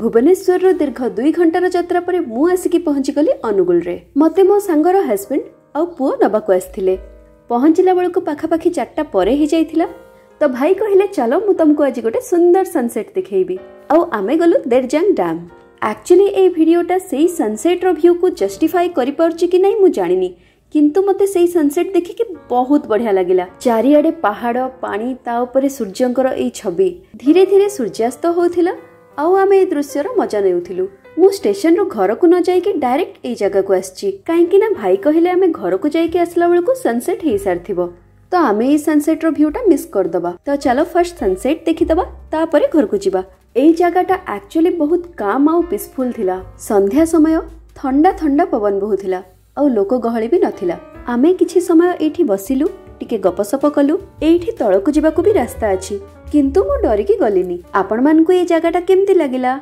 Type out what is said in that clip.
ଭୁବନେଶ୍ୱରରୁ ଦୀର୍ଘ 2 ଘଣ୍ଟାର ଯାତ୍ରା ପରେ ମୁଁ ଆସିକି ପହଞ୍ଚିଗଲି ଅନୁଗୁଳରେ। ମତେ ମୋ ସାଙ୍ଗର ହଜବେଣ୍ଡ ଆଉ ପୁଅ ନେବାକୁ ଆସିଥିଲେ। ପହଞ୍ଚିଲା ବେଳକୁ ପାଖାପାଖି 4ଟା ପରେ ହେଇଯାଇଥିଲା। ତ ଭାଇ କହିଲେ, ଚାଲ, ମୁଁ ତମକୁ ଆଜି ଗୋଟେ ସୁନ୍ଦର ସନସେଟ୍ ଦେଖେଇବି। ଆଉ ଆମେ ଗଲୁ ଦେରଜାଙ୍ଗ ଡ୍ୟାମ୍। ଆକ୍ଚୁଆଲି ଏଇ ଭିଡ଼ିଓଟା ସେଇ ସନସେଟ୍ର ଭ୍ୟୁକୁ ଜଷ୍ଟିଫାଏ କରିପାରୁଛି କି ନାହିଁ ମୁଁ ଜାଣିନି, କିନ୍ତୁ ମତେ ସେଇ ସନସେଟ୍ ଦେଖିକି ବହୁତ ବଢିଆ ଲାଗିଲା। ଚାରିଆଡେ ପାହାଡ, ପାଣି, ତା ଉପରେ ସୂର୍ଯ୍ୟଙ୍କର ଏଇ ଛବି। ଧୀରେ ଧୀରେ ସୂର୍ଯ୍ୟାସ୍ତ ହଉଥିଲା ଆଉ ଆମେ ଏଇ ଦୃଶ୍ୟର ମଜା ନେଉଥିଲୁ। ମୁଁ ଷ୍ଟେସନରୁ ଘରକୁ ନ ଯାଇକି ଡାଇରେକ୍ଟ ଏଇ ଜାଗାକୁ ଆସିଛି, କାହିଁକି ନା ଭାଇ କହିଲେ ଆମେ ଘରକୁ ଯାଇକି ଆସିଲା ବେଳକୁ ସନସେଟ୍ ହେଇସାରିଥିବ, ତ ଆମେ ଏଇ ସନସେଟ୍ର ଭ୍ୟୁଟା ମିସ୍ କରିଦବା। ତ ଚାଲ, ଫାର୍ଷ୍ଟ ସନସେଟ୍ ଦେଖିଦବା, ତାପରେ ଘରକୁ ଯିବା। ଏଇ ଜାଗାଟା ଆକ୍ଚୁଆଲି ବହୁତ କାମ୍ ଆଉ ପିସଫୁଲ ଥିଲା। ସନ୍ଧ୍ୟା ସମୟ, ଥଣ୍ଡା ଥଣ୍ଡା ପବନ ବହୁଥିଲା ଆଉ ଲୋକ ଗହଳି ବି ନଥିଲା। ଆମେ କିଛି ସମୟ ଏଇଠି ବସିଲୁ, ଟିକେ ଗପସପ କଲୁ। ଏଇଠି ତଳକୁ ଯିବାକୁ ବି ରାସ୍ତା ଅଛି, କିନ୍ତୁ ମୁଁ ଡରିକି ଗଲିନି। ଆପଣମାନଙ୍କୁ ଏଇ ଜାଗାଟା କେମିତି ଲାଗିଲା?